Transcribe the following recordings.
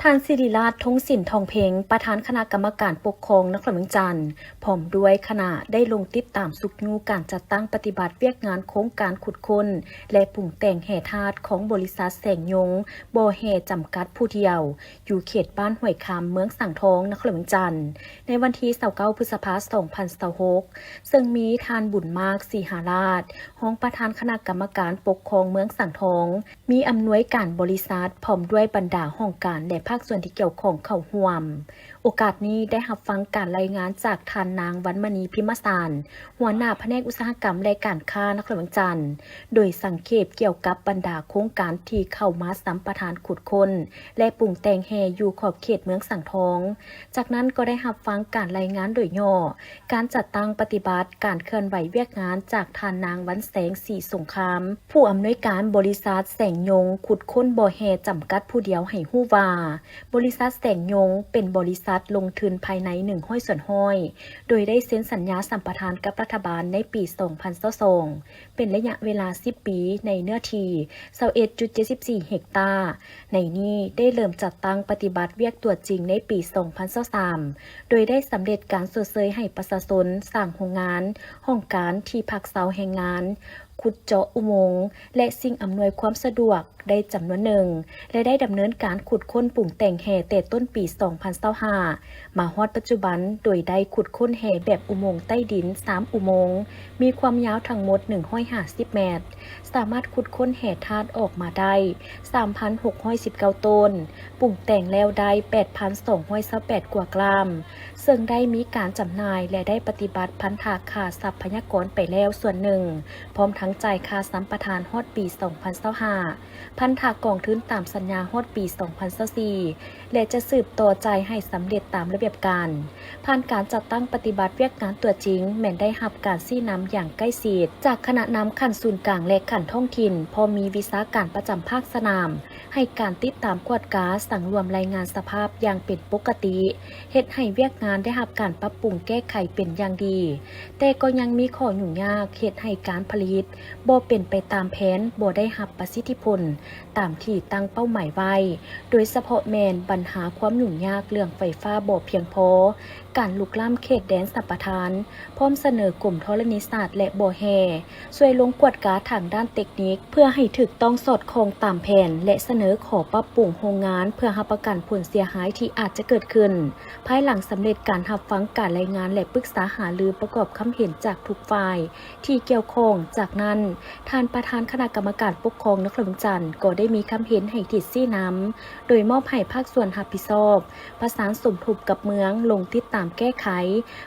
ທ່ານ ສິລິລາດ ທົງສິນທອງເພັງ ປະທານຄະນະກຳມະການປົກຄອງນະຄອນຫຼວງວຽງຈັນ ພ້ອມດ້ວຍຄະນະ ໄດ້ລົງຕິດຕາມຊຸກຍູ້ການຈັດຕັ້ງປະຕິບັດວຽກງານໂຄງການຂຸດຄົ້ນ ແລະ ປຸງແຕ່ງແຮ່ທາດຂອງບໍລິສັດແສງຍົງບໍ່ແຮ່ຈຳກັດຜູ້ດຽວ ຢູ່ເຂດບ້ານຫ້ວຍຄຳ ເມືອງສັງທອງ ນະຄອນຫຼວງວຽງຈັນ ໃນວັນທີຊາວເກົ້າ ພຶດສະພາ ສອງພັນຊາວຫົກ ເຊິ່ງມີທ່ານ ບຸນມາກ ສີຫາລາດ ຮອງປະທານຄະນະກຳມະການປົກຄອງເມືອງສັງທອງ, ມີອຳນວຍການບໍລິສັດ ພ້ອມດ້ວຍບັນດາຫ້ອງການ ແລະ ພາກສ່ວນທີ່ກ່ຽວຂ້ອງເຂົ້າຮ່ວມ. ໂອກາດນີ້ໄດ້ຮັບຟັງການລາຍງານຈາກທ່ານນາງ ວັນມະນີ ພິມມະສານ ຫົວໜ້າພະແນກອຸດສາຫະກຳ ແລະ ການຄ້ານະຄອນຫຼວງວຽງຈັນ ໂດຍສັງເຂບກ່ຽວກັບບັນດາໂຄງການທີ່ເຂົ້າມາສຳປະທານຂຸດຄົ້ນ ແລະ ປຸງແຕ່ງແຮ່ຢູ່ຂອບເຂດເມືອງສັງທອງ. ຈາກນັ້ນກໍໄດ້ຮັບຟັງການລາຍງານໂດຍຫຍໍ້ ການຈັດຕັ້ງປະຕິບັດ ການເຄື່ອນໄຫວວຽກງານຈາກທ່ານນາງ ວັນແສງ ສີສົງຄາມ ຜູ້ອຳນວຍການບໍລິສັດແສງຍົງຂຸດຄົ້ນບໍ່ແຮ່ຈຳກັດຜູ້ດຽວ ໃຫ້ຮູ້ວ່າ ບໍລິສັດແສງຍົງເປັນບໍລິສັດລົງທຶນພາຍໃນ ໜຶ່ງຮ້ອຍສ່ວນຮ້ອຍ ໂດຍໄດ້ເຊັນສັນຍາສຳປະທານກັບລັດຖະບານໃນປີ ສອງພັນຊາວສອງ ເປັນໄລຍະເວລາ ສິບ ປີ ໃນເນື້ອທີ່ ຊາວເອັດຈຸດເຈັດສິບສີ່ເຮັກຕາ. ໃນນີ້ໄດ້ເລີ່ມຈັດຕັ້ງປະຕິບັດວຽກຕົວຈິງໃນປີ ສອງພັນຊາວສາມ ໂດຍໄດ້ສຳເລັດການຊົດເຊີຍໃຫ້ປະຊາຊົນ, ສ້າງໂຮງງານ, ຫ້ອງການ, ທີ່ພັກເຊົາແຮງງານ, ຂຸດເຈາະອຸໂມງ ແລະ ສິ່ງອຳນວຍຄວາມສະດວກໄດ້ຈຳນວນໜຶ່ງ ແລະ ໄດ້ດຳເນີນການຂຸດຄົ້ນປຸງແຕ່ງແຮ່ແຕ່ຕົ້ນປີ ສອງພັນຊາວຫ້າ ມາຮອດປັດຈຸບັນ, ໂດຍໄດ້ຂຸດຄົ້ນແຮ່ແບບອຸໂມງໃຕ້ດິນ ສາມ ອຸໂມງ, ມີຄວາມຍາວທັງໝົດ ໜຶ່ງຮ້ອຍຫ້າສິບແມັດ, ສາມາດຂຸດຄົ້ນແຮ່ທາດອອກມາໄດ້ ສາມພັນຫົກຮ້ອຍສິບເກົ້າໂຕນ, ປຸງແຕ່ງແລ້ວໄດ້ ແປດພັນສອງຮ້ອຍຊາວແປດກວ່າກຣາມ, ເຊິ່ງໄດ້ມີການຈຳໜ່າຍ ແລະ ໄດ້ປະຕິບັດພັນທະຄ່າຊັບພະຍາກອນໄປແລ້ວສ່ວນໜຶ່ງ, ພ້ອມທັງຈ່າຍຄ່າສຳປະທານຮອດປີ ສອງພັນຊາວຫ້າ ພັນທະກອງທຶນຕາມສັນຍາຮອດປີ ສອງພັນຊາວສີ່ ແລະ ຈະສືບຕໍ່ຈ່າຍໃຫ້ສຳເລັດຕາມລະບຽບການ. ຜ່ານການຈັດຕັ້ງປະຕິບັດວຽກງານຕົວຈິງ ແມ່ນໄດ້ຮັບການຊີ້ນຳຢ່າງໃກ້ຊິດ ຈາກຄະນະນຳຂັ້ນສູນກາງ ແລະ ຂັ້ນທ້ອງຖິ່ນ, ພ້ອມມີວິຊາການປະຈຳພາກສະໜາມ ໃຫ້ການຕິດຕາມກວດກາ, ສັງລວມລາຍງານສະພາບຢ່າງເປັນປົກກະຕິ, ເຮັດໃຫ້ວຽກງານໄດ້ຮັບການປັບປຸງແກ້ໄຂເປັນຢ່າງດີ, ແຕ່ກໍຍັງມີຂໍ້ຫຍຸ້ງຍາກ ເຮັດໃຫ້ການຜະລິດບໍ່ເປັນໄປຕາມແຜນ, ບໍ່ໄດ້ຮັບປະສິດທິຜົນຕາມທີ່ຕັ້ງເປົ້າໝາຍໄວ້, ໂດຍສະເພາະແມ່ນບັນຫາຄວາມຫຍຸ້ງຍາກເລື່ອງໄຟຟ້າບໍ່ພຽງພໍ, ການລຸກລ້ຳເຂດແດນສຳປະທານ, ພ້ອມສະເໜີກົມທໍລະນີສາດ ແລະ ບໍ່ແຮ່ ຊ່ວຍລົງກວດກາທາງດ້ານເຕັກນິກ ເພື່ອໃຫ້ຖືກຕ້ອງສອດຄ່ອງຕາມແຜນ ແລະ ສະເໜີຂໍປັບປຸງໂຮງງານ ເພື່ອຮັບປະກັນຜົນເສຍຫາຍທີ່ອາດຈະເກີດຂຶ້ນ ພາຍຫຼັງສຳເລັດການຮັບຟັງການລາຍງານ ແລະ ປຶກສາຫາລືປະກອບຄຳເຫັນຈາກທຸກຝ່າຍທີ່ກ່ຽວຂ້ອງ. ຈາກນັ້ນ, ທ່ານປະທານຄະນະກຳມະການປົກຄອງນະຄອນຫຼວງວຽງຈັນ ກໍໄດ້ມີຄຳເຫັນໃຫ້ທິດຊີ້ນຳ, ໂດຍມອບໃຫ້ພາກສ່ວນຮັບຜິດຊອບ ປະສານສົມທົບກັບເມືອງ ລົງຕິດຕາມແກ້ໄຂ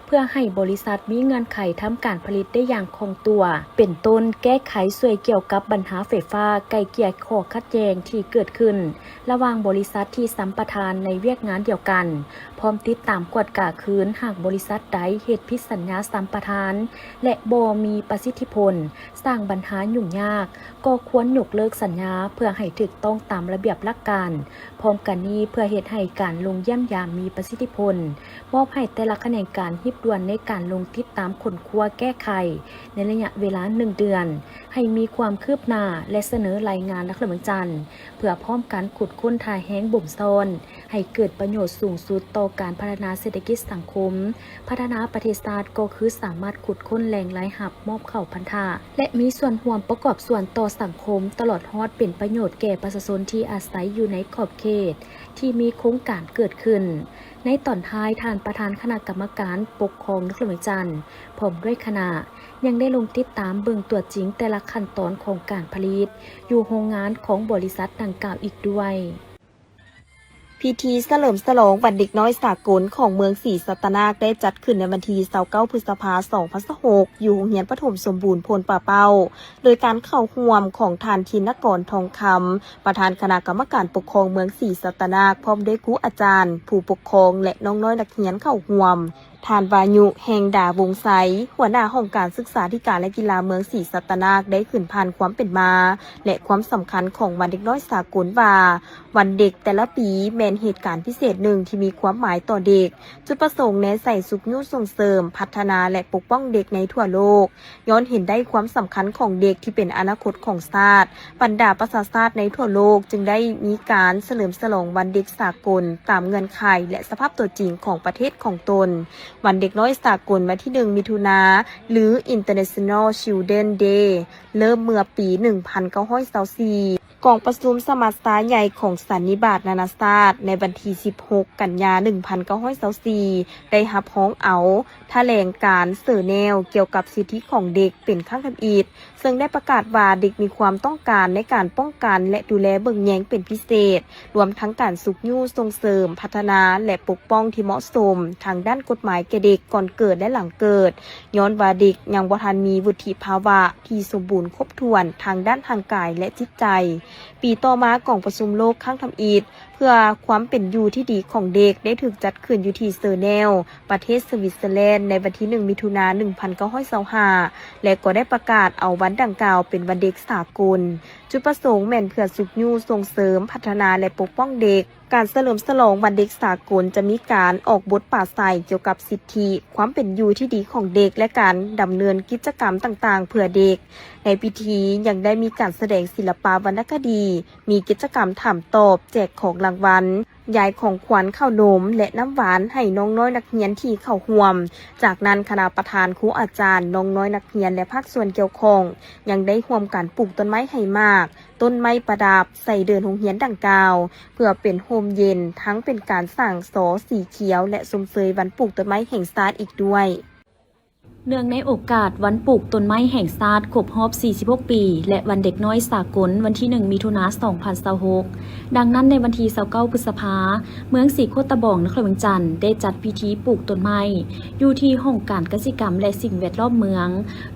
ເພື່ອໃຫ້ບໍລິສັດມີເງື່ອນໄຂທຳການຜະລິດໄດ້ຢ່າງຄ່ອງຕົວ, ເປັນຕົ້ນ ແກ້ໄຂຊ່ວຍກ່ຽວກັບບັນຫາໄຟຟ້າ, ໄກ່ເກ່ຍຂໍ້ຂັດແຍ່ງທີ່ເກີດຂຶ້ນລະຫວ່າງບໍລິສັດທີ່ສຳປະທານໃນວຽກງານດຽວກັນ, ພ້ອມຕິດຕາມກວດກາຄືນ ຫາກບໍລິສັດໃດເຮັດຜິດສັນຍາສຳປະທານ ແລະ ບໍ່ມີປະສິດທິຜົນ, ສ້າງບັນຫາຫຍຸ້ງຍາກ, ກໍຄວນຍົກເລີກສັນຍາເພື່ອໃຫ້ຖືກຕ້ອງຕາມລະບຽບຫຼັກການ. ພ້ອມກັນນີ້, ເພື່ອເຮັດໃຫ້ການລົງຢ້ຽມຢາມມີປະສິດທິຜົນ, ມອບໃຫ້ແຕ່ລະຂະແໜງການຮີບດ່ວນໃນການລົງຕິດຕາມຄົ້ນຄວ້າແກ້ໄຂໃນໄລຍະເວລາໜຶ່ງເດືອນ, ໃຫ້ມີຄວາມຄືບໜ້າ ແລະ ສະເໜີລາຍງານນະຄອນຫຼວງວຽງຈັນ ເພື່ອພ້ອມກັນຂຸດຄົ້ນທ່າແຮງບົ່ມຊ້ອນ ໃຫ້ເກີດປະໂຫຍດສູງສຸດຕໍ່ການພັດທະນາເສດຖະກິດສັງຄົມ, ພັດທະນາປະເທດຊາດ ກໍຄືສາມາດຂຸດຄົ້ນແຫຼ່ງລາຍຮັບ ມອບເຂົ້າພັນທະ ແລະ ມີສ່ວນຮ່ວມປະກອບສ່ວນຕໍ່ສັງຄົມ, ຕະຫຼອດຮອດເປັນປະໂຫຍດແກ່ປະຊາຊົນທີ່ອາໄສຢູ່ໃນຂອບເຂດທີ່ມີໂຄງການເກີດຂຶ້ນ. ໃນຕອນທ້າຍ, ທ່ານປະທານຄະນະກຳມະການປົກຄອງນະຄອນຫຼວງວຽງຈັນ ພ້ອມດ້ວຍຄະນະ ຍັງໄດ້ລົງຕິດຕາມເບິ່ງຕົວຈິງແຕ່ລະຂັ້ນຕອນຂອງການຜະລິດ ຢູ່ໂຮງງານຂອງບໍລິສັດດັ່ງກ່າວອີກດ້ວຍ. ພິທີສະເຫຼີມສະຫຼອງວັນເດັກນ້ອຍສາກົນຂອງເມືອງສີສັດຕະນາກ ໄດ້ຈັດຂຶ້ນໃນວັນທີຊາວເກົ້າ ພຶດສະພາ ສອງພັນຊາວຫົກ ຢູ່ໂຮງຮຽນປະຖົມສົມບູນໂພນປ່າເປົ້າ ໂດຍການເຂົ້າຮ່ວມຂອງທ່ານ ທິນນະກອນ ທອງຄຳ ປະທານຄະນະກຳມະການປົກຄອງເມືອງສີສັດຕະນາກ ພ້ອມດ້ວຍຄູອາຈານ, ຜູ້ປົກຄອງ ແລະ ນ້ອງນ້ອຍນັກຮຽນເຂົ້າຮ່ວມ. ທ່ານ ວາຍຸ ແຫ່ງດາວົງໄຊ ຫົວໜ້າຫ້ອງການສຶກສາທິການ ແລະ ກິລາເມືອງສີສັດຕະນາກ ໄດ້ຂຶ້ນຜ່ານຄວາມເປັນມາ ແລະ ຄວາມສຳຄັນຂອງວັນເດັກນ້ອຍສາກົນວ່າ ວັນເດັກແຕ່ລະປີແມ່ນເຫດການພິເສດໜຶ່ງທີ່ມີຄວາມໝາຍຕໍ່ເດັກ. ຈຸດປະສົງແນໃສ່ຊຸກຍູ້ສົ່ງເສີມ, ພັດທະນາ ແລະ ປົກປ້ອງເດັກໃນທົ່ວໂລກ. ຍ້ອນເຫັນໄດ້ຄວາມສຳຄັນຂອງເດັກທີ່ເປັນອະນາຄົດຂອງຊາດ, ບັນດາປະຊາຊາດໃນທົ່ວໂລກຈຶ່ງໄດ້ມີການສະເຫຼີມສະຫຼອງວັນເດັກສາກົນຕາມເງື່ອນໄຂ ແລະ ສະພາບຕົວຈິງຂອງປະເທດຂອງຕົນ. ວັນເດັກນ້ອຍສາກົນວັນທີໜຶ່ງ ມິຖຸນາ ຫຼື International Children Day ເລີ່ມເມື່ອປີໜຶ່ງພັນເກົ້າຮ້ອຍຊາວສີ່ ກອງປະຊຸມສະມັດຊາໃຫຍ່ຂອງສັນນິບາດນານາຊາດໃນວັນທີສິບຫົກ ກັນຍາ ໜຶ່ງພັນເກົ້າຮ້ອຍຊາວສີ່ ໄດ້ຮັບຮອງເອົາຖະແຫຼງການເຊີແນວກ່ຽວກັບສິດທິຂອງເດັກເປັນຄັ້ງທຳອິດ, ເຊິ່ງໄດ້ປະກາດວ່າເດັກມີຄວາມຕ້ອງການໃນການປ້ອງກັນ ແລະ ດູແລເບິ່ງແຍງເປັນພິເສດ, ລວມທັງການຊຸກຍູ້ສົ່ງເສີມ, ພັດທະນາ ແລະ ປົກປ້ອງທີ່ເໝາະສົມທາງດ້ານກົດໝາຍແກ່ເດັກກ່ອນເກີດ ແລະ ຫຼັງເກີດ, ຍ້ອນວ່າເດັກຍັງບໍ່ທັນມີວຸດທິພາວະທີ່ສົມບູນຄົບຖ້ວນທາງດ້ານຮ່າງກາຍ ແລະ ຈິດໃຈ. ປີຕໍ່ມາ ກອງປະຊຸມໂລກຄັ້ງທຳອິດເພື່ອຄວາມເປັນຢູ່ທີ່ດີຂອງເດັກ ໄດ້ຖືກຈັດຂຶ້ນຢູ່ທີ່ເຊີແນວ ປະເທດສະວິດເຊີແລນ ໃນວັນທີໜຶ່ງ ມິຖຸນາ ໜຶ່ງພັນເກົ້າຮ້ອຍຊາວຫ້າ ແລະ ກໍໄດ້ປະກາດເອົາວັນດັ່ງກ່າວເປັນວັນເດັກສາກົນ. ຈຸດປະສົງແມ່ນເພື່ອຊຸກຍູ້ສົ່ງເສີມ, ພັດທະນາ ແລະ ປົກປ້ອງເດັກ. ການສະເຫຼີມສະຫຼອງວັນເດັກສາກົນຈະມີການອອກບົດປາໄສກ່ຽວກັບສິດທິ, ຄວາມເປັນຢູ່ທີ່ດີຂອງເດັກ ແລະ ການດຳເນີນກິດຈະກຳຕ່າງໆເພື່ອເດັກ. ໃນພິທີຍັງໄດ້ມີການສະແດງສິລະປະວັນນະຄະດີ, ມີກິດຈະກຳຖາມຕອບ, ແຈກຂອງລາງວັນ, ຢາຍຂອງຂວັນ, ເຂົ້າໜົມ ແລະ ນ້ຳຫວານໃຫ້ນ້ອງນ້ອຍນັກຮຽນທີ່ເຂົ້າຮ່ວມ. ຈາກນັ້ນ ຄະນະປະທານ, ຄູອາຈານ, ນ້ອງນ້ອຍນັກຮຽນ ແລະ ພາກສ່ວນກ່ຽວຂ້ອງ ຍັງໄດ້ຮ່ວມກັນປູກຕົ້ນໄມ້ໃຫ້ໝາກ, ຕົ້ນໄມ້ປະດັບໃສ່ເດີ່ນໂຮງຮຽນດັ່ງກ່າວ ເພື່ອເປັນຮົ່ມເຢັນ, ທັງເປັນການສ້າງສໍສີຂຽວ ແລະ ຊົມເຊີຍວັນປູກຕົ້ນໄມ້ແຫ່ງຊາດອີກດ້ວຍ. ເນື່ອງໃນໂອກາດວັນປູກຕົ້ນໄມ້ແຫ່ງຊາດຄົບຮອບສີ່ສິບຫົກປີ ແລະ ວັນເດັກນ້ອຍສາກົນວັນທີໜຶ່ງ ມິຖຸນາ ສອງພັນຊາວຫົກ, ດັ່ງນັ້ນໃນວັນທີຊາວເກົ້າ ພຶດສະພາ ເມືອງສີໂຄດຕະບອງ ນະຄອນຫຼວງວຽງຈັນ ໄດ້ຈັດພິທີປູກຕົ້ນໄມ້ຢູ່ທີ່ຫ້ອງການກະສິກຳ ແລະ ສິ່ງແວດລ້ອມເມືອງ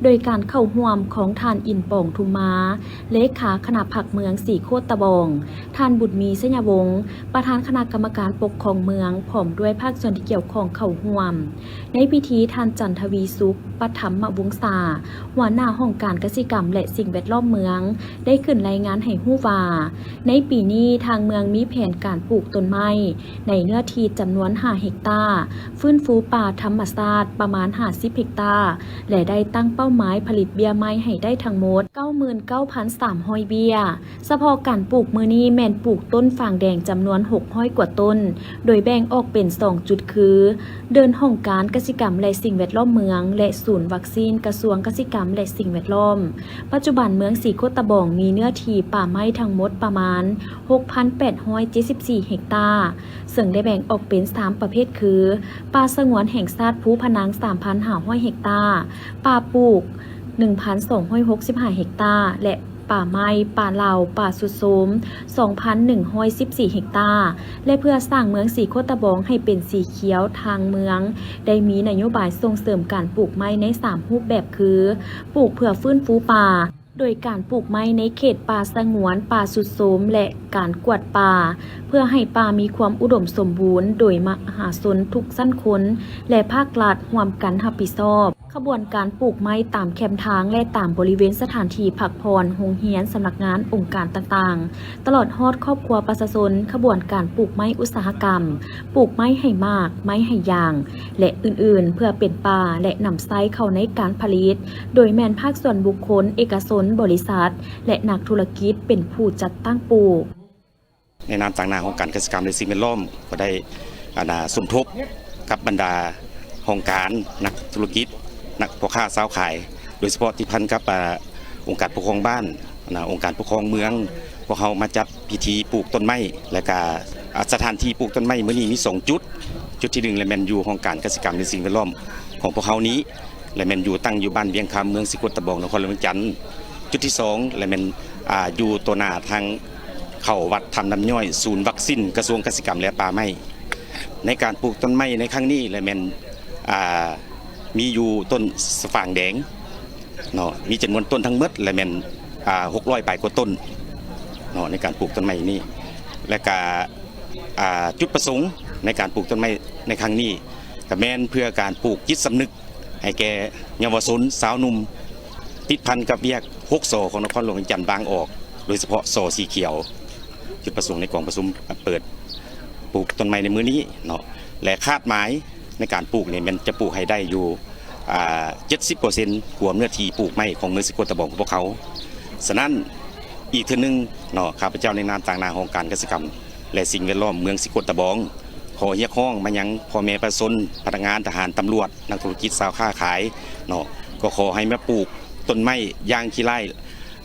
ໂດຍການເຂົ້າຮ່ວມຂອງທ່ານ ອິນປອງ ທຸມມາ ເລຂາຄະນະພັກເມືອງສີໂຄດຕະບອງ, ທ່ານ ບຸນມີ ໄຊຍະວົງ ປະທານຄະນະກຳມະການປົກຄອງເມືອງ ພ້ອມດ້ວຍພາກສ່ວນທີ່ກ່ຽວຂ້ອງເຂົ້າຮ່ວມ. ໃນພິທີ ທ່ານ ຈັນທະວີສຸກ ປະຖຳມະວົງສາ ຫົວໜ້າຫ້ອງການກະສິກຳ ແລະ ສິ່ງແວດລ້ອມເມືອງ ໄດ້ຂຶ້ນລາຍງານໃຫ້ຮູ້ວ່າ ໃນປີນີ້ທາງເມືອງມີແຜນການປູກຕົ້ນໄມ້ໃນເນື້ອທີ່ຈຳນວນຫ້າເຮັກຕາ, ຟື້ນຟູປ່າທຳມະຊາດປະມານຫ້າສິບເຮັກຕາ ແລະ ໄດ້ຕັ້ງເປົ້າໝາຍຜະລິດເບ້ຍໄມ້ໃຫ້ໄດ້ທັງໝົດເກົ້າໝື່ນເກົ້າພັນສາມຮ້ອຍເບ້ຍ. ສະເພາະການປູກມື້ນີ້ແມ່ນປູກຕົ້ນຟາງແດງຈຳນວນຫົກຮ້ອຍກວ່າຕົ້ນ, ໂດຍແບ່ງອອກເປັນສອງຈຸດຄື ເດີ່ນຫ້ອງການກະສິກຳ ແລະ ສິ່ງແວດລ້ອມເມືອງ ແລະ ສູນວັກຊີນກະຊວງກະສິກຳ ແລະ ສິ່ງແວດລ້ອມ. ປັດຈຸບັນເມືອງສີໂຄດຕະບອງມີເນື້ອທີ່ປ່າໄມ້ທັງໝົດປະມານຫົກພັນແປດຮ້ອຍເຈັດສິບສີ່ເຮັກຕາ, ເຊິ່ງໄດ້ແບ່ງອອກເປັນສາມປະເພດຄື ປ່າສະຫງວນແຫ່ງຊາດພູພະນັງສາມພັນຫ້າຮ້ອຍເຮັກຕາ, ປ່າປູກໜຶ່ງພັນສອງຮ້ອຍຫົກສິບຫ້າເຮັກຕາ ແລະ ປ່າໄມ້, ປ່າເຫຼົ່າ, ປ່າຊຸດໂຊມ ສອງພັນໜຶ່ງຮ້ອຍສິບສີ່ເຮັກຕາ ແລະ ເພື່ອສ້າງເມືອງສີໂຄດຕະບອງໃຫ້ເປັນສີຂຽວ, ທາງເມືອງໄດ້ມີນະໂຍບາຍສົ່ງເສີມການປູກໄມ້ໃນສາມຮູບແບບຄື ປູກເພື່ອຟື້ນຟູປ່າ ໂດຍການປູກໄມ້ໃນເຂດປ່າສະຫງວນ, ປ່າຊຸດໂຊມ ແລະ ການກວດປ່າ ເພື່ອໃຫ້ປ່າມີຄວາມອຸດົມສົມບູນ ໂດຍມະຫາຊົນທຸກຊັ້ນຄົນ ແລະ ພາກລັດຮ່ວມກັນຮັບຜິດຊອບ. ຂະບວນການປູກໄມ້ຕາມແຄມທາງ ແລະ ຕາມບໍລິເວນສະຖານທີ່ພັກຜ່ອນ, ໂຮງຮຽນ, ສຳນັກງານ, ອົງການຕ່າງໆ ຕະຫຼອດຮອດຄອບຄົວປະຊາຊົນ, ຂະບວນການປູກໄມ້ອຸດສາຫະກຳ, ປູກໄມ້ໃຫ້ໝາກ, ໄມ້ໃຫ້ຢາງ ແລະ ອື່ນໆ ເພື່ອເປັນປ່າ ແລະ ນຳໃຊ້ເຂົ້າໃນການຜະລິດ, ໂດຍແມ່ນພາກສ່ວນບຸກຄົນ, ເອກະຊົນ, ບໍລິສັດ ແລະ ນັກທຸລະກິດເປັນຜູ້ຈັດຕັ້ງປູກ. ໃນນາມຕາງໜ້າຫ້ອງການກະສິກຳ ແລະ ສິ່ງແວດລ້ອມ ກໍໄດ້ ອັນນ່າ ສົມທົບກັບບັນດາຫ້ອງການ, ນັກທຸລະກິດ, ນັກພໍ່ຄ້າຊາວຂາຍ, ໂດຍສະເພາະຕິດພັນກັບ ອາ ອົງການປົກຄອງບ້ານ, ອັນນ່າ ອົງການປົກຄອງເມືອງ, ພວກເຮົາມາຈັດພິທີປູກຕົ້ນໄມ້ ແລະກະ ອາ ສະຖານທີ່ປູກຕົ້ນໄມ້ມື້ນີ້ມີສອງຈຸດ. ຈຸດທີໜຶ່ງ ລະແມ່ນຢູ່ຫ້ອງການກະສິກຳ ແລະ ສິ່ງແວດລ້ອມຂອງພວກເຮົານີ້ ລະແມ່ນຢູ່ ຕັ້ງຢູ່ບ້ານວຽງຄຳ ເມືອງສີໂຄດຕະບອງ ນະຄອນຫຼວງວຽງຈັນ. ຈຸດທີສອງ ລະແມ່ນ ອາ ຢູ່ຕໍ່ໜ້າທາງເຂົ້າວັດທຳນ້ຳຍ້ອຍ ສູນວັກຊີນກະຊວງກະສິກຳ ແລະ ປ່າໄມ້. ໃນການປູກຕົ້ນໄມ້ໃນຄັ້ງນີ້ ລະແມ່ນ ອາ ມີຢູ່ຕົ້ນສະຝາງແດງເນາະ ມີຈຳນວນຕົ້ນທັງໝົດ ລະແມ່ນ ອາ ຫົກຮ້ອຍປາຍກວ່າຕົ້ນເນາະ ໃນການປູກຕົ້ນໄມ້ນີ້ ແລະກະ ອາ ຈຸດປະສົງໃນການປູກຕົ້ນໄມ້ໃນຄັ້ງນີ້ ກະແມ່ນເພື່ອການປູກຈິດສຳນຶກໃຫ້ແກ່ເຍົາວະຊົນຊາວໜຸ່ມ ຕິດພັນກັບວຽກຫົກ ຊ ຂອງນະຄອນຫຼວງວຽງຈັນບາງອອກ ໂດຍສະເພາະ ຊ ສີຂຽວ. ຈຸດປະສົງໃນກອງປະຊຸມເປີດປູກຕົ້ນໄມ້ໃນມື້ນີ້ເນາະ ແລະ ຄາດໝາຍໃນການປູກນີ້ແມ່ນຈະປູກໃຫ້ໄດ້ຢູ່ ອ່າ ເຈັດສິບເປີເຊັນ ຂອງເນື້ອທີ່ປູກໄມ້ຂອງເມືອງສີໂຄດຕະບອງຂອງພວກເຮົາ. ສະນັ້ນ ອີກເທື່ອໜຶ່ງເນາະ ຂ້າພະເຈົ້າໃນນາມຕາງໜ້າຫ້ອງການກະສິກຳ ແລະ ສິ່ງແວດລ້ອມເມືອງສີໂຄດຕະບອງ ຂໍຮຽກຮ້ອງມາຍັງພໍ່ແມ່ປະຊາຊົນ, ພະນັກງານ, ທະຫານ, ຕຳຫຼວດ, ນັກທຸລະກິດ, ຊາວຄ້າຂາຍເນາະ ກໍຂໍໃຫ້ມາປູກຕົ້ນໄມ້ຢ່າງຂີ້ຮ້າຍ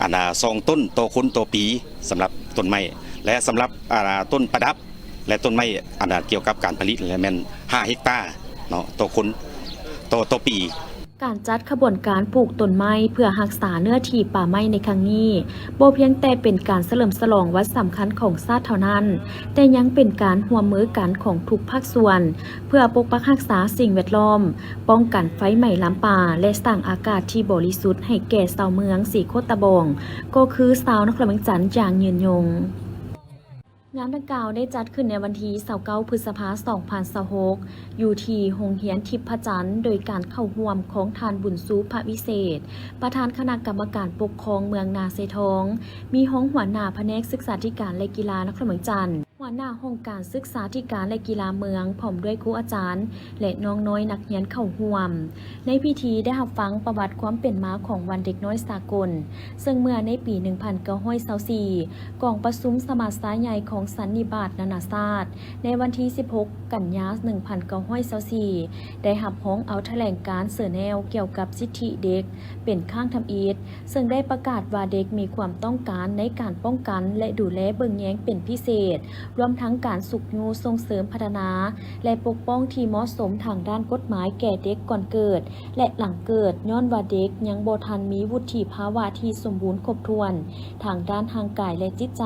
ອັນ ສອງຕົ້ນຕໍ່ຄົນຕໍ່ປີ ສຳລັບຕົ້ນໄມ້ ແລະ ສຳລັບ ອ່າ ຕົ້ນປະດັບ ແລະ ຕົ້ນໄມ້ ອັນ ກ່ຽວກັບການຜະລິດ ແລະ ແມ່ນ ຫ້າ ເຮັກຕາເນາະ ຕໍ່ຄົນ ຕໍ່ ຕໍ່ປີ. ການຈັດຂະບວນການປູກຕົ້ນໄມ້ເພື່ອຮັກສາເນື້ອທີ່ປ່າໄມ້ໃນຄັ້ງນີ້ ບໍ່ພຽງແຕ່ເປັນການສະເຫຼີມສະຫຼອງວັນສຳຄັນຂອງຊາດເທົ່ານັ້ນ, ແຕ່ຍັງເປັນການຮ່ວມມືກັນຂອງທຸກພາກສ່ວນ ເພື່ອປົກປັກຮັກສາສິ່ງແວດລ້ອມ, ປ້ອງກັນໄຟໄໝ້ລາມປ່າ ແລະ ສ້າງອາກາດທີ່ບໍລິສຸດໃຫ້ແກ່ຊາວເມືອງສີໂຄດຕະບອງ ກໍຄືຊາວນະຄອນຫຼວງວຽງຈັນຢ່າງຍືນຍົງ. ງານດັ່ງກ່າວໄດ້ຈັດຂຶ້ນໃນວັນທີຊາວເກົ້າ ພຶດສະພາ ສອງພັນຊາວຫົກ ຢູ່ທີ່ໂຮງຮຽນທິບພະຈັນ ໂດຍການເຂົ້າຮ່ວມຂອງທ່ານ ບຸນຊູ ພະວິເສດ ປະທານຄະນະກຳມະການປົກຄອງເມືອງນາເຊທອງ, ມີຮອງຫົວໜ້າພະແນກສຶກສາທິການ ແລະ ກິລານະຄອນຫຼວງວຽງຈັນ, ຫົວໜ້າຫ້ອງການສຶກສາທິການ ແລະ ກິລາເມືອງ ພ້ອມດ້ວຍຄູອາຈານ ແລະ ນ້ອງນ້ອຍນັກຮຽນເຂົ້າຮ່ວມ. ໃນພິທີໄດ້ຮັບຟັງປະຫວັດຄວາມເປັນມາຂອງວັນເດັກນ້ອຍສາກົນ, ເຊິ່ງເມື່ອໃນປີໜຶ່ງພັນເກົ້າຮ້ອຍຊາວສີ່ ກອງປະຊຸມສະມາຊາໃຫຍ່ຂອງສັນນິບາດນານາຊາດ ໃນວັນທີສິບຫົກ ກັນຍາ ໜຶ່ງພັນເກົ້າຮ້ອຍຊາວສີ່ ໄດ້ຮັບຮອງເອົາຖະແຫຼງການເຊີແນວກ່ຽວກັບສິດທິເດັກເປັນຄັ້ງທຳອິດ, ເຊິ່ງໄດ້ປະກາດວ່າເດັກມີຄວາມຕ້ອງການໃນການປ້ອງກັນ ແລະ ດູແລເບິ່ງແຍງເປັນພິເສດ, ລວມທັງການຊຸກຍູ້ສົ່ງເສີມພັດທະນາ ແລະ ປົກປ້ອງທີ່ເໝາະສົມທາງດ້ານກົດໝາຍແກ່ເດັກກ່ອນເກີດ ແລະ ຫຼັງເກີດ, ຍ້ອນວ່າເດັກຍັງບໍ່ທັນມີວຸດທິພາວະທີ່ສົມບູນຄົບຖ້ວນທາງດ້ານຮ່າງກາຍ ແລະ ຈິດໃຈ.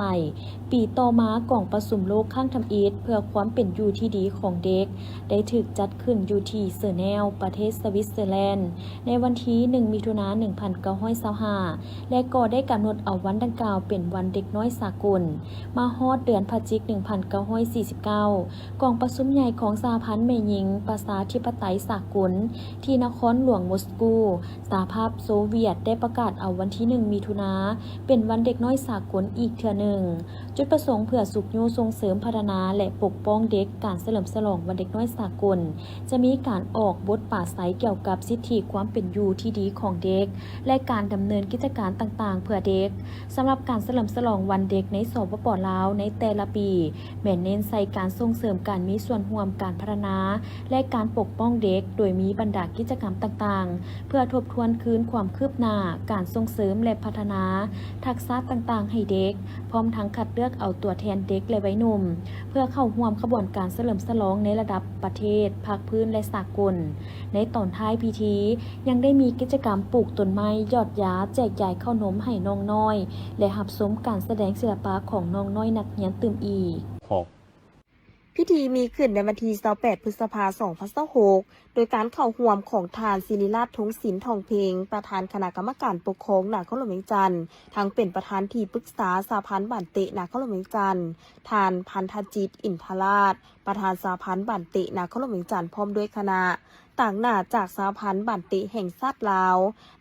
ປີຕໍ່ມາ, ກອງປະຊຸມໂລກຄັ້ງທຳອິດເພື່ອຄວາມເປັນຢູ່ທີ່ດີຂອງເດັກ ໄດ້ຖືກຈັດຂຶ້ນຢູ່ທີ່ເຊີແນວ, ປະເທດສະວິດເຊີແລນ ໃນວັນທີໜຶ່ງ ມິຖຸນາ ໜຶ່ງພັນເກົ້າຮ້ອຍຊາວຫ້າ ແລະ ກໍໄດ້ກຳນົດເອົາວັນດັ່ງກ່າວເປັນວັນເດັກນ້ອຍສາກົນ. ມາຮອດເດືອນພະຈິກ ໜຶ່ງພັນເກົ້າຮ້ອຍສີ່ສິບເກົ້າ ກອງປະຊຸມໃຫຍ່ຂອງສະຫະພັນແມ່ຍິງປະຊາທິປະໄຕສາກົນ ທີ່ນະຄອນຫຼວງມົສກູ, ສະຫະພາບໂຊວຽດ ໄດ້ປະກາດເອົາວັນທີໜຶ່ງ ມິຖຸນາ ເປັນວັນເດັກນ້ອຍສາກົນອີກເທື່ອໜຶ່ງ. ຈຸດປະສົງເພື່ອຊຸກຍູ້ສົ່ງເສີມພັດທະນາ ແລະ ປົກປ້ອງເດັກ. ການສະເຫຼີມສະຫຼອງວັນເດັກນ້ອຍສາກົນ ຈະມີການອອກບົດປາໄສກ່ຽວກັບສິດທິຄວາມເປັນຢູ່ທີ່ດີຂອງເດັກ ແລະ ການດຳເນີນກິດຈະການຕ່າງໆເພື່ອເດັກ. ສຳລັບການສະເຫຼີມສະຫຼອງວັນເດັກໃນ ສປປ ລາວ ໃນແຕ່ລະປີ ແມ່ນເນັ້ນໃສ່ການສົ່ງເສີມການມີສ່ວນຮ່ວມການພັດທະນາ ແລະ ການປົກປ້ອງເດັກ, ໂດຍມີບັນດາກິດຈະກຳຕ່າງໆ ເພື່ອທົບທວນຄືນຄວາມຄືບໜ້າການສົ່ງເສີມ ແລະ ພັດທະນາທັກສະຕ່າງໆໃຫ້ເດັກ, ພ້ອມທັງຄັດເລືອກເອົາຕົວແທນເດັກ ແລະ ໄວໜຸ່ມ ເພື່ອເຂົ້າຮ່ວມຂະບວນການສະເຫຼີມສະຫຼອງໃນລະດັບປະເທດ, ພາກພື້ນ ແລະ ສາກົນ. ໃນຕອນທ້າຍພິທີ ຍັງໄດ້ມີກິດຈະກຳປູກຕົ້ນໄມ້, ຢອດຢາ, ແຈກຢາຍເຂົ້ານົມໃຫ້ນ້ອງນ້ອຍ ແລະ ຮັບຊົມການສະແດງສິລະປະຂອງນ້ອງນ້ອຍນັກຮຽນຕື່ມອີກ. ພິທີມີຂຶ້ນໃນວັນທີຊາວແປດ ພຶດສະພາ ສອງພັນຊາວຫົກ ໂດຍການເຂົ້າຮ່ວມຂອງທ່ານ ສິລິລາດ ທົງສິນ ທອງເພັງ ປະທານຄະນະກຳມະການປົກຄອງນະຄອນຫຼວງວຽງຈັນ, ທັງເປັນປະທານທີ່ປຶກສາສະຫະພັນບານເຕະນະຄອນຫຼວງວຽງຈັນ, ທ່ານ ພັນທະຈິດ ອິນທະລາດ ປະທານສະຫະພັນບານເຕະນະຄອນຫຼວງວຽງຈັນ ພ້ອມດ້ວຍຄະນະ, ຕາງໜ້າຈາກສະຫະພັນບານເຕະແຫ່ງຊາດລາວ,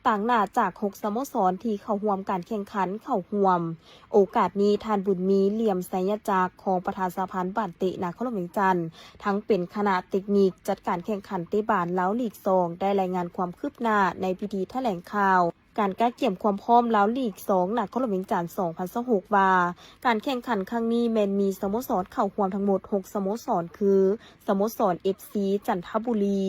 ຕາງໜ້າຈາກຫົກສະໂມສອນທີ່ເຂົ້າຮ່ວມການແຂ່ງຂັນເຂົ້າຮ່ວມ. ໂອກາດນີ້ ທ່ານ ບຸນມີ ຫຼຽມໄຊຍະຈັກ ຮອງປະທານສະຫະພັນບານເຕະນະຄອນຫຼວງວຽງຈັນ ທັງເປັນຄະນະເຕັກນິກຈັດການແຂ່ງຂັນເຕະບານລາວລີກສອງ ໄດ້ລາຍງານຄວາມຄືບໜ້າໃນພິທີຖະແຫຼງຂ່າວ ການກະກຽມຄວາມພ້ອມລາວລີກສອງນະຄອນຫຼວງວຽງຈັນ ສອງພັນຊາວຫົກ ວ່າ ການແຂ່ງຂັນຄັ້ງນີ້ແມ່ນມີສະໂມສອນເຂົ້າຮ່ວມທັງໝົດຫົກສະໂມສອນ ຄື ສະໂມສອນ ເອັບຊີ ຈັນທະບູລີ,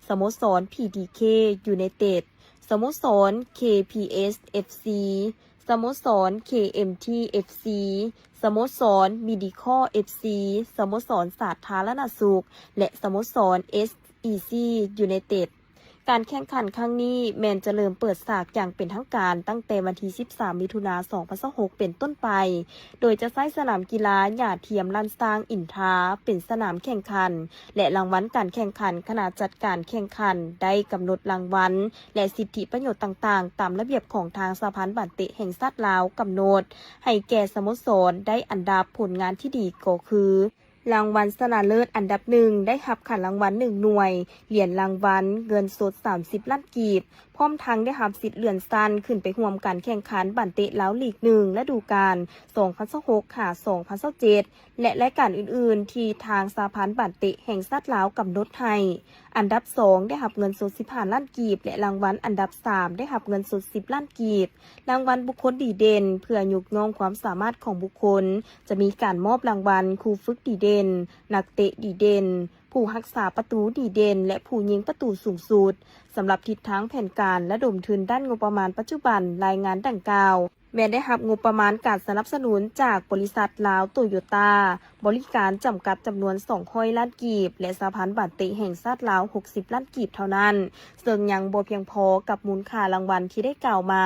ສະໂມສອນ ພີດີເຄ ຢູໄນເຕັດ, ສະໂມສອນ ເຄ ພີ ເອສ ເອັບຊີ, ສະໂມສອນ ເຄ ເອັມ ທີ ເອັບຊີ, ສະໂມສອນ ມີດີຄໍ ເອັບຊີ, ສະໂມສອນສາທາລະນະສຸກ ແລະ ສະໂມສອນ ເອສ ອີ ຊີ ຢູໄນເຕັດ. ການແຂ່ງຂັນຄັ້ງນີ້ແມ່ນຈະເລີ່ມເປີດສາກຢ່າງເປັນທາງການຕັ້ງແຕ່ວັນທີສິບສາມ ມິຖຸນາ ສອງພັນຊາວຫົກ ເປັນຕົ້ນໄປ, ໂດຍຈະໃຊ້ສະໜາມກິລາຫຍ້າທຽມລ້ານຊ້າງອິນທາ ເປັນສະໜາມແຂ່ງຂັນ ແລະ ລາງວັນການແຂ່ງຂັນ. ຄະນະຈັດການແຂ່ງຂັນໄດ້ກຳນົດລາງວັນ ແລະ ສິດທິປະໂຫຍດຕ່າງໆ ຕາມລະບຽບຂອງທາງສະຫະພັນບານເຕະແຫ່ງຊາດລາວກຳນົດໃຫ້ແກ່ສະໂມສອນໄດ້ອັນດັບ. ຜົນງານທີ່ດີກໍຄື ລາງວັນຊະນະເລີດອັນດັບໜຶ່ງ ໄດ້ຮັບຂັນລາງວັນໜຶ່ງໜ່ວຍ, ຫຼຽນລາງວັນ, ເງິນສົດສາມສິບລ້ານກີບ, ພ້ອມທັງໄດ້ຮັບສິດເລື່ອນຊັ້ນຂຶ້ນໄປຮ່ວມການແຂ່ງຂັນບານເຕະລາວລີກໜຶ່ງ ລະດູການສອງພັນຊາວຫົກຫາສອງພັນຊາວເຈັດ ແລະ ລາຍການອື່ນໆ ທີ່ທາງສະຫະພັນບານເຕະແຫ່ງຊາດລາວກຳນົດໃຫ້. ອັນດັບສອງ ໄດ້ຮັບເງິນສົດສິບຫ້າລ້ານກີບ ແລະ ລາງວັນອັນດັບສາມ ໄດ້ຮັບເງິນສົດສິບລ້ານກີບ. ລາງວັນບຸກຄົນດີເດັ່ນ ເພື່ອຍົກຍ້ອງຄວາມສາມາດຂອງບຸກຄົນ, ຈະມີການມອບລາງວັນຄູຝຶກດີເດັ່ນ, ນັກເຕະດີເດັ່ນ, ຜູ້ຮັກສາປະຕູດີເດັ່ນ ແລະ ຜູ້ຍິງປະຕູສູງສຸດ. ສຳລັບທິດທາງແຜນການລະດົມທຶນດ້ານງົບປະມານປັດຈຸບັນ, ລາຍງານດັ່ງກ່າວ ແມ່ນໄດ້ຮັບງົບປະມານການສະໜັບສະໜູນຈາກບໍລິສັດລາວໂຕໂຍຕ້າບໍລິການຈຳກັດ ຈຳນວນສອງຮ້ອຍລ້ານກີບ ແລະ ສະຫະພັນບານເຕະແຫ່ງຊາດລາວຫົກສິບລ້ານກີບເທົ່ານັ້ນ, ເຊິ່ງຍັງບໍ່ພຽງພໍກັບມູນຄ່າລາງວັນທີ່ໄດ້ກ່າວມາ,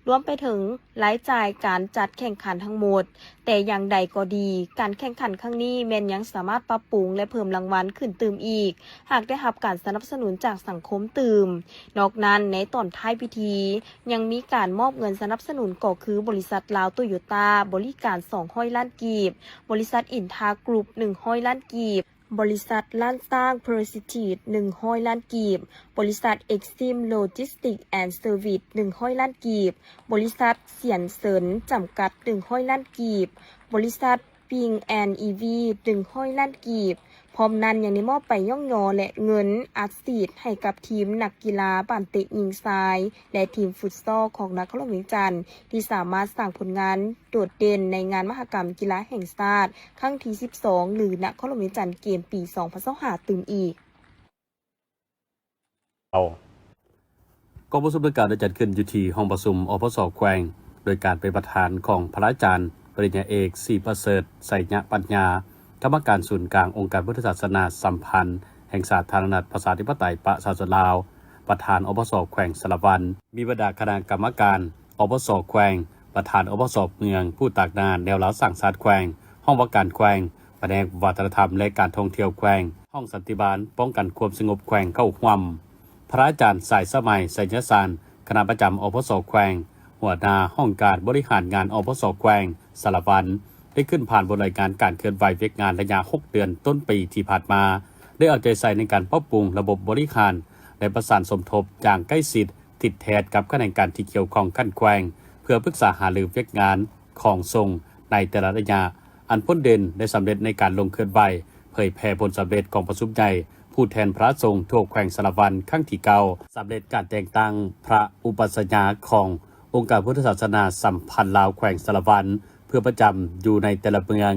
ລວມໄປເຖິງລາຍຈ່າຍການຈັດແຂ່ງຂັນທັງໝົດ. ແຕ່ຢ່າງໃດກໍດີ, ການແຂ່ງຂັນຄັ້ງນີ້ແມ່ນຍັງສາມາດປັບປຸງ ແລະ ເພີ່ມລາງວັນຂຶ້ນຕື່ມອີກ, ຫາກໄດ້ຮັບການສະໜັບສະໜູນຈາກສັງຄົມຕື່ມ. ນອກນັ້ນ, ໃນຕອນທ້າຍພິທີ ຍັງມີການມອບເງິນສະໜັບສະໜູນ ກໍຄື ບໍລິສັດລາວໂຕໂຍຕ້າບໍລິການສອງຮ້ອຍລ້ານກີບ, ບໍລິສັດອິນທາກຣຸບໜຶ່ງຮ້ອຍລ້ານກີບ, ບໍລິສັດລ້ານຊ້າງ Prestige ໜຶ່ງຮ້ອຍລ້ານກີບ, ບໍລິສັດ Exim Logistics and Service ໜຶ່ງຮ້ອຍລ້ານກີບ, ບໍລິສັດສຽນເສີນຈຳກັດ ໜຶ່ງຮ້ອຍລ້ານກີບ, ບໍລິສັດ Ping and Ev ໜຶ່ງຮ້ອຍລ້ານກີບ. ພ້ອມນັ້ນຍັງໄດ້ມອບໃບຍ້ອງຍໍ ແລະ ເງິນອັດສີດໃຫ້ກັບທີມນັກກິລາບານເຕະຍິງຊາຍ ແລະ ທີມຟຸດຊອລຂອງນະຄອນຫຼວງວຽງຈັນ ທີ່ສາມາດສ້າງຜົນງານໂດດເດັ່ນໃນງານມະຫະກຳກິລາແຫ່ງຊາດຄັ້ງທີສິບສອງ ຫຼື ນະຄອນຫຼວງວຽງຈັນເກມປີສອງພັນຊາວຫ້າຕື່ມອີກ. ກອງປະຊຸມດັ່ງກ່າວໄດ້ຈັດຂຶ້ນຢູ່ທີ່ຫ້ອງປະຊຸມ ອພສ ແຂວງ ໂດຍການເປັນປະທານຂອງພະອາຈານປະລິນຍາເອກ ສີປະເສີດ ໄຊຍະປັນຍາ ກຳມະການສູນກາງອົງການພຸດທະສາສະໜາສຳພັນແຫ່ງສາທາລະນະລັດ ປະຊາທິປະໄຕ ປະຊາຊົນລາວ, ປະທານ ອພສ ແຂວງສາລະວັນ, ມີບັນດາຄະນະກຳມະການ ອພສ ແຂວງ, ປະທານ ອພສ ເມືອງ, ຜູ້ຕາກໜ້າແນວລາວສ້າງຊາດແຂວງ, ຫ້ອງວ່າການແຂວງ, ພະແນກວັດທະນະທຳ ແລະ ການທ່ອງທ່ຽວແຂວງ, ຫ້ອງສັນຕິບານປ້ອງກັນຄວາມສະຫງົບແຂວງເຂົ້າຮ່ວມ. ພະອາຈານ ສາຍສະໄໝ ໄຊຍະສານ ຄະນະປະຈຳ ອພສ ແຂວງ, ຫົວໜ້າຫ້ອງການບໍລິຫານງານ ອພສ ແຂວງສາລະວັນ ໄດ້ຂຶ້ນຜ່ານບົດລາຍງານການເຄື່ອນໄຫວວຽກງານໄລຍະຫົກເດືອນຕົ້ນປີທີ່ຜ່ານມາ, ໄດ້ເອົາໃຈໃສ່ໃນການປັບປຸງລະບົບບໍລິຫານ ແລະ ປະສານສົມທົບຢ່າງໃກ້ຊິດ ຕິດແທດກັບຂະແໜງການທີ່ກ່ຽວຂ້ອງຂັ້ນແຂວງ ເພື່ອປຶກສາຫາລືວຽກງານຂອງສົງໃນແຕ່ລະໄລຍະ. ອັນພົ້ນເດັ່ນໄດ້ສຳເລັດໃນການລົງເຄື່ອນໄຫວເຜີຍແຜ່ຜົນສຳເລັດກອງປະຊຸມໃຫຍ່ຜູ້ແທນພະສົງທົ່ວແຂວງສາລະວັນຄັ້ງທີເກົ້າ, ສຳເລັດການແຕ່ງຕັ້ງພະອຸປັດຊະຍາຂອງອົງການພຸດທະສາສະໜາສຳພັນລາວແຂວງສາລະວັນ ເພື່ອປະຈຳຢູ່ໃນແຕ່ລະເມືອງ,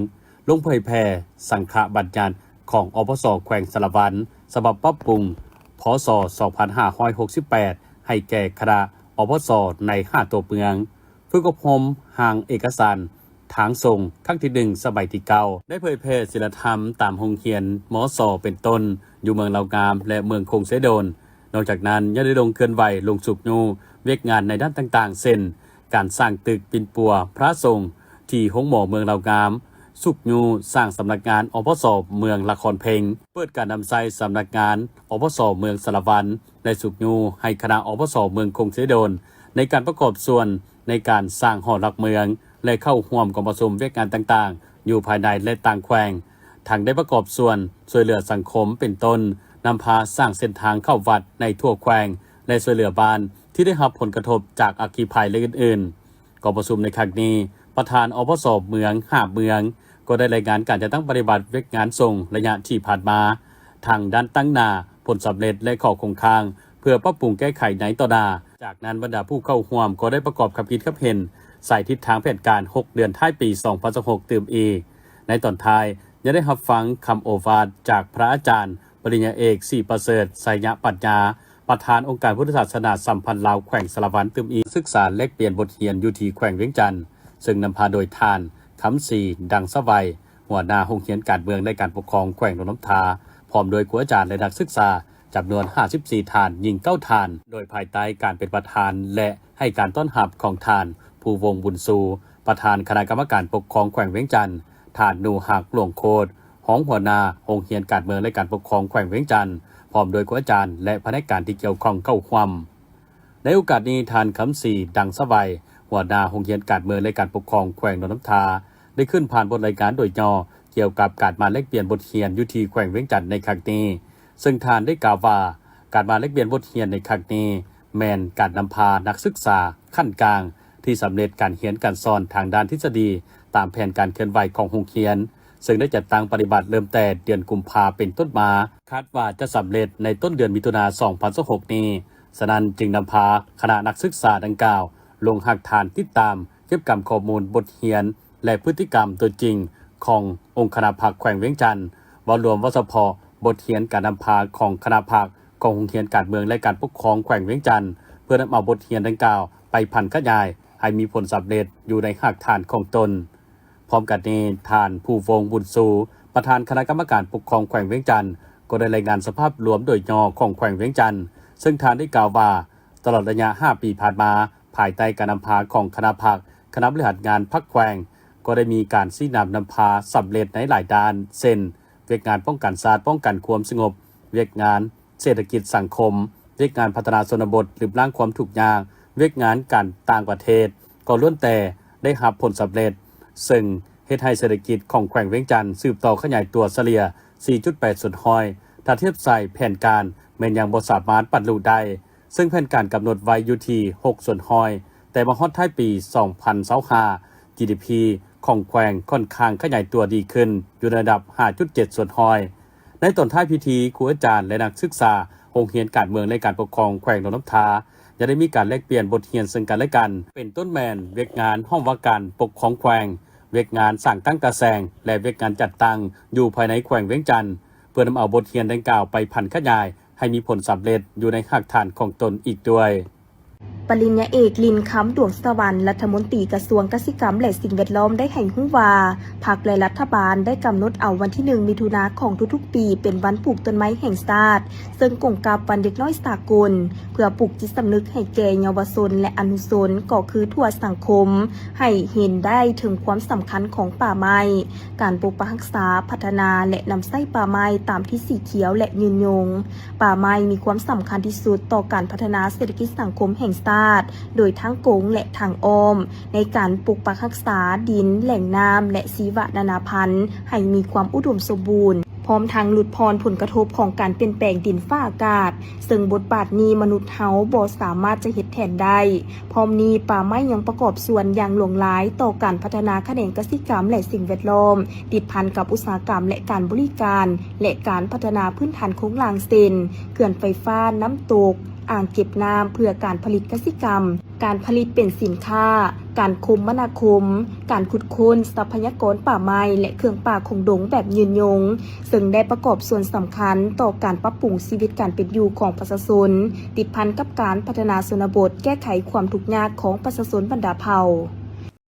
ລົງເຜີຍແຜ່ສັງຄະບັນຍັດຂອງ ອພສ ແຂວງສາລະວັນ ສະບັບປັບປຸງ ພສ ສອງພັນຫ້າຮ້ອຍຫົກສິບແປດ ໃຫ້ແກ່ຄະນະ ອພສ ໃນຫ້າຕົວເມືອງ, ຝຶກອົບຮົມຮ່າງເອກະສານທາງສົງຄັ້ງທີໜຶ່ງ ສະໄໝທີເກົ້າ, ໄດ້ເຜີຍແຜ່ສິນລະທຳຕາມໂຮງຮຽນ ມສ ເປັນຕົ້ນ ຢູ່ເມືອງລາວງາມ ແລະ ເມືອງຄົງເຊໂດນ. ນອກຈາກນັ້ນ ຍັງໄດ້ລົງເຄື່ອນໄຫວລົງຊຸກຍູ້ວຽກງານໃນດ້ານຕ່າງໆ ເຊັ່ນ ການສ້າງຕຶກປິ່ນປົວພະສົງທີ່ໂຮງໝໍເມືອງລາວງາມ, ຊຸກຍູ້ສ້າງສຳນັກງານ ອພສ ເມືອງລະຄອນເພັງ, ເປີດການນຳໃຊ້ສຳນັກງານ ອພສ ເມືອງສາລະວັນ ແລະ ຊຸກຍູ້ໃຫ້ຄະນະ ອພສ ເມືອງຄົງເຊໂດນ ໃນການປະກອບສ່ວນໃນການສ້າງຫໍຫຼັກເມືອງ ແລະ ເຂົ້າຮ່ວມກອງປະຊຸມວຽກງານຕ່າງໆ ຢູ່ພາຍໃນ ແລະ ຕ່າງແຂວງ, ທັງໄດ້ປະກອບສ່ວນຊ່ວຍເຫຼືອສັງຄົມ ເປັນຕົ້ນ ນຳພາສ້າງເສັ້ນທາງເຂົ້າວັດໃນທົ່ວແຂວງ ແລະ ຊ່ວຍເຫຼືອບ້ານທີ່ໄດ້ຮັບຜົນກະທົບຈາກອັກຄີໄພ ແລະ ອື່ນໆ. ກອງປະຊຸມໃນຄັ້ງນີ້, ປະທານ ອພສ ເມືອງຫ້າເມືອງ ກໍໄດ້ລາຍງານການຈັດຕັ້ງປະຕິບັດວຽກງານສົງໄລຍະທີ່ຜ່ານມາ, ທັງດ້ານຕັ້ງໜ້າ, ຜົນສຳເລັດ ແລະ ຂໍ້ຄົງຄ້າງ ເພື່ອປັບປຸງແກ້ໄຂໃນຕໍ່ໜ້າ. ຈາກນັ້ນ, ບັນດາຜູ້ເຂົ້າຮ່ວມກໍໄດ້ປະກອບຄຳຄິດຄຳເຫັນໃສ່ທິດທາງແຜນການຫົກເດືອນທ້າຍປີສອງພັນຊາວຫົກຕື່ມອີກ. ໃນຕອນທ້າຍ, ຍັງໄດ້ຮັບຟັງຄຳໂອວາດຈາກພະອາຈານປະລິນຍາເອກ ສີປະເສີດ ໄຊຍະປັນຍາ, ປະທານອົງການພຸດທະສາສະໜາສຳພັນລາວແຂວງສາລະວັນຕື່ມອີກ, ສຶກສາແລກປ່ຽນບົດຮຽນຢູ່ທີ່ແຂວງວຽງຈັນ, ເຊິ່ງນຳພາໂດຍທ່ານ ຄຳສີ ດັງສະໄຫວ, ຫົວໜ້າໂຮງຮຽນການເມືອງ ແລະ ການປົກຄອງແຂວງຫຼວງນ້ຳທາ, ພ້ອມດ້ວຍຄູອາຈານ ແລະ ນັກສຶກສາຈຳນວນຫ້າສິບສີ່ທ່ານ, ຍິງເກົ້າທ່ານ, ໂດຍພາຍໃຕ້ການເປັນປະທານ ແລະ ໃຫ້ການຕ້ອນຮັບຂອງທ່ານ ພູວົງ ບຸນຊູ, ປະທານຄະນະກຳມະການປົກຄອງແຂວງວຽງຈັນ, ທ່ານ ໜູຮັກ ຫຼວງໂຄດ, ຮອງຫົວໜ້າໂຮງຮຽນການເມືອງ ແລະ ການປົກຄອງແຂວງວຽງຈັນ, ພ້ອມດ້ວຍຄູອາຈານ ແລະ ພະແນກການທີ່ກ່ຽວຂ້ອງເຂົ້າຮ່ວມ. ໃນໂອກາດນີ້, ທ່ານ ຄຳສີ ດັງສະໄຫວ, ຫົວໜ້າໂຮງຮຽນການເມືອງ ແລະ ການປົກຄອງແຂວງຫຼວງນ້ຳທາ, ໄດ້ຂຶ້ນຜ່ານບົດລາຍງານໂດຍຫຍໍ້ ກ່ຽວກັບການມາແລກປ່ຽນບົດຮຽນຢູ່ທີ່ແຂວງວຽງຈັນໃນຄັ້ງນີ້, ເຊິ່ງທ່ານໄດ້ກ່າວວ່າ ການມາແລກປ່ຽນບົດຮຽນໃນຄັ້ງນີ້ ແມ່ນການນຳພານັກສຶກສາຂັ້ນກາງທີ່ສຳເລັດການຮຽນການສອນທາງດ້ານທິດສະດີ ຕາມແຜນການເຄື່ອນໄຫວຂອງໂຮງຮຽນ, ເຊິ່ງໄດ້ຈັດຕັ້ງປະຕິບັດເລີ່ມແຕ່ເດືອນກຸມພາເປັນຕົ້ນມາ, ຄາດວ່າຈະສຳເລັດໃນຕົ້ນເດືອນມິຖຸນາ ສອງພັນຊາວຫົກນີ້. ສະນັ້ນຈຶ່ງນຳພາຄະນະນັກສຶກສາດັ່ງກ່າວລົງຮາກຖານຕິດຕາມ ເກັບກຳຂໍ້ມູນບົດຮຽນ ແລະ ພຶດຕິກຳຕົວຈິງຂອງອົງຄະນະພັກແຂວງວຽງຈັນ, ເວົ້າລວມເວົ້າສະເພາະບົດຮຽນການນຳພາຂອງຄະນະພັກ ຂອງໂຮງຮຽນການເມືອງ ແລະ ການປົກຄອງແຂວງວຽງຈັນ, ເພື່ອນຳເອົາບົດຮຽນດັ່ງກ່າວໄປຜັນຂະຫຍາຍໃຫ້ມີຜົນສຳເລັດຢູ່ໃນຮາກຖານຂອງຕົນ. ພ້ອມກັນນີ້, ທ່ານ ພູວົງ ບຸນຊູ ປະທານຄະນະກຳມະການປົກຄອງແຂວງວຽງຈັນ ກໍໄດ້ລາຍງານສະພາບລວມໂດຍຫຍໍ້ຂອງແຂວງວຽງຈັນ, ເຊິ່ງທ່ານໄດ້ກ່າວວ່າ ຕະຫຼອດໄລຍະຫ້າປີຜ່ານມາ, ພາຍໃຕ້ການນຳພາຂອງຄະນະພັກ, ຄະນະບໍລິຫານງານພັກແຂວງ ກໍໄດ້ມີການຊີ້ນຳນຳພາສຳເລັດໃນຫຼາຍດ້ານ ເຊັ່ນ ວຽກງານປ້ອງກັນຊາດ, ປ້ອງກັນຄວາມສະຫງົບ, ວຽກງານເສດຖະກິດສັງຄົມ, ວຽກງານພັດທະນາຊົນນະບົດ, ລຶບລ້າງຄວາມທຸກຍາກ, ວຽກງານການຕ່າງປະເທດ ກໍລ້ວນແຕ່ໄດ້ຮັບຜົນສຳເລັດ, ເຊິ່ງເຮັດໃຫ້ເສດຖະກິດຂອງແຂວງວຽງຈັນສືບຕໍ່ຂະຫຍາຍຕົວສະເລ່ຍ ສີ່ຈຸດແປດສ່ວນຮ້ອຍ ຖ້າທຽບໃສ່ແຜນການແມ່ນຍັງບໍ່ສາມາດບັນລຸໄດ້, ເຊິ່ງແຜນການກຳນົດໄວ້ຢູ່ທີ່ ຫົກສ່ວນຮ້ອຍ, ແຕ່ມາຮອດທ້າຍປີ ສອງພັນຊາວຫ້າ ຈີດີພີ ຂອງແຂວງຂ້ອນຂ້າງຂະຫຍາຍຕົວດີຂຶ້ນ ຢູ່ໃນລະດັບ ຫ້າຈຸດເຈັດສ່ວນຮ້ອຍ. ໃນຕອນທ້າຍພິທີ, ຄູອາຈານ ແລະ ນັກສຶກສາໂຮງຮຽນການເມືອງ ແລະ ການປົກຄອງແຂວງຫຼວງນ້ຳທາ ຍັງໄດ້ມີການແລກປ່ຽນບົດຮຽນເຊິ່ງກັນ ແລະ ກັນ ເປັນຕົ້ນແມ່ນວຽກງານຫ້ອງວ່າການປົກຄອງແຂວງ, ວຽກງານສ້າງຕັ້ງຕາແສງ ແລະ ວຽກງານຈັດຕັ້ງຢູ່ພາຍໃນແຂວງວຽງຈັນ, ເພື່ອນຳເອົາບົດຮຽນດັ່ງກ່າວໄປຜັນຂະຫຍາຍໃຫ້ມີຜົນສຳເລັດຢູ່ໃນຮາກຖານຂອງຕົນອີກດ້ວຍ. ປະລິນຍາເອກ ລິນຄຳ ດວງສະຫວັນ ລັດຖະມົນຕີກະຊວງກະສິກຳ ແລະ ສິ່ງແວດລ້ອມ ໄດ້ໃຫ້ຮູ້ວ່າ ພັກ ແລະ ລັດຖະບານໄດ້ກຳນົດເອົາວັນທີໜຶ່ງ ມິຖຸນາຂອງທຸກໆປີ ເປັນວັນປູກຕົ້ນໄມ້ແຫ່ງຊາດ, ເຊິ່ງກົງກັບວັນເດັກນ້ອຍສາກົນ, ເພື່ອປູກຈິດສຳນຶກໃຫ້ແກ່ເຍົາວະຊົນ ແລະ ອະນຸຊົນ ກໍຄືທົ່ວສັງຄົມ ໃຫ້ເຫັນໄດ້ເຖິງຄວາມສຳຄັນຂອງປ່າໄມ້, ການປົກປັກຮັກສາ, ພັດທະນາ ແລະ ນຳໃຊ້ປ່າໄມ້ຕາມທິດສີຂຽວ ແລະ ຍືນຍົງ. ປ່າໄມ້ມີຄວາມສຳຄັນທີ່ສຸດຕໍ່ການພັດທະນາເສດຖະກິດສັງຄົມແຫ່ງຊາດ ໂດຍທາງກົງ ແລະ ທາງອ້ອມ ໃນການປົກປັກຮັກສາດິນ, ແຫຼ່ງນ້ຳ ແລະ ຊີວະນານາພັນ ໃຫ້ມີຄວາມອຸດົມສົມບູນ, ພ້ອມທັງຫຼຸດຜ່ອນຜົນກະທົບຂອງການປ່ຽນແປງດິນຟ້າອາກາດ, ເຊິ່ງບົດບາດນີ້ມະນຸດເຮົາບໍ່ສາມາດຈະເຮັດແທນໄດ້. ພ້ອມນີ້, ປ່າໄມ້ຍັງປະກອບສ່ວນຢ່າງຫຼວງຫຼາຍຕໍ່ການພັດທະນາຂະແໜງກະສິກຳ ແລະ ສິ່ງແວດລ້ອມ, ຕິດພັນກັບອຸດສາຫະກຳ ແລະ ການບໍລິການ ແລະ ການພັດທະນາພື້ນຖານໂຄງລ່າງ ເຊັ່ນ ເຂື່ອນໄຟຟ້າ, ນ້ຳຕົກ, ອ່າງເກັບນ້ຳ ເພື່ອການຜະລິດກະສິກຳ, ການຜະລິດເປັນສິນຄ້າ, ການຄົມມະນາຄົມ, ການຂຸດຄົ້ນຊັບພະຍາກອນປ່າໄມ້ ແລະ ເຄື່ອງປ່າຄົງດົງແບບຍືນຍົງ, ເຊິ່ງໄດ້ປະກອບສ່ວນສຳຄັນຕໍ່ການປັບປຸງຊີວິດການເປັນຢູ່ຂອງປະຊາຊົນ, ຕິດພັນກັບການພັດທະນາຊົນນະບົດ, ແກ້ໄຂຄວາມທຸກຍາກຂອງປະຊາຊົນບັນດາເຜົ່າ.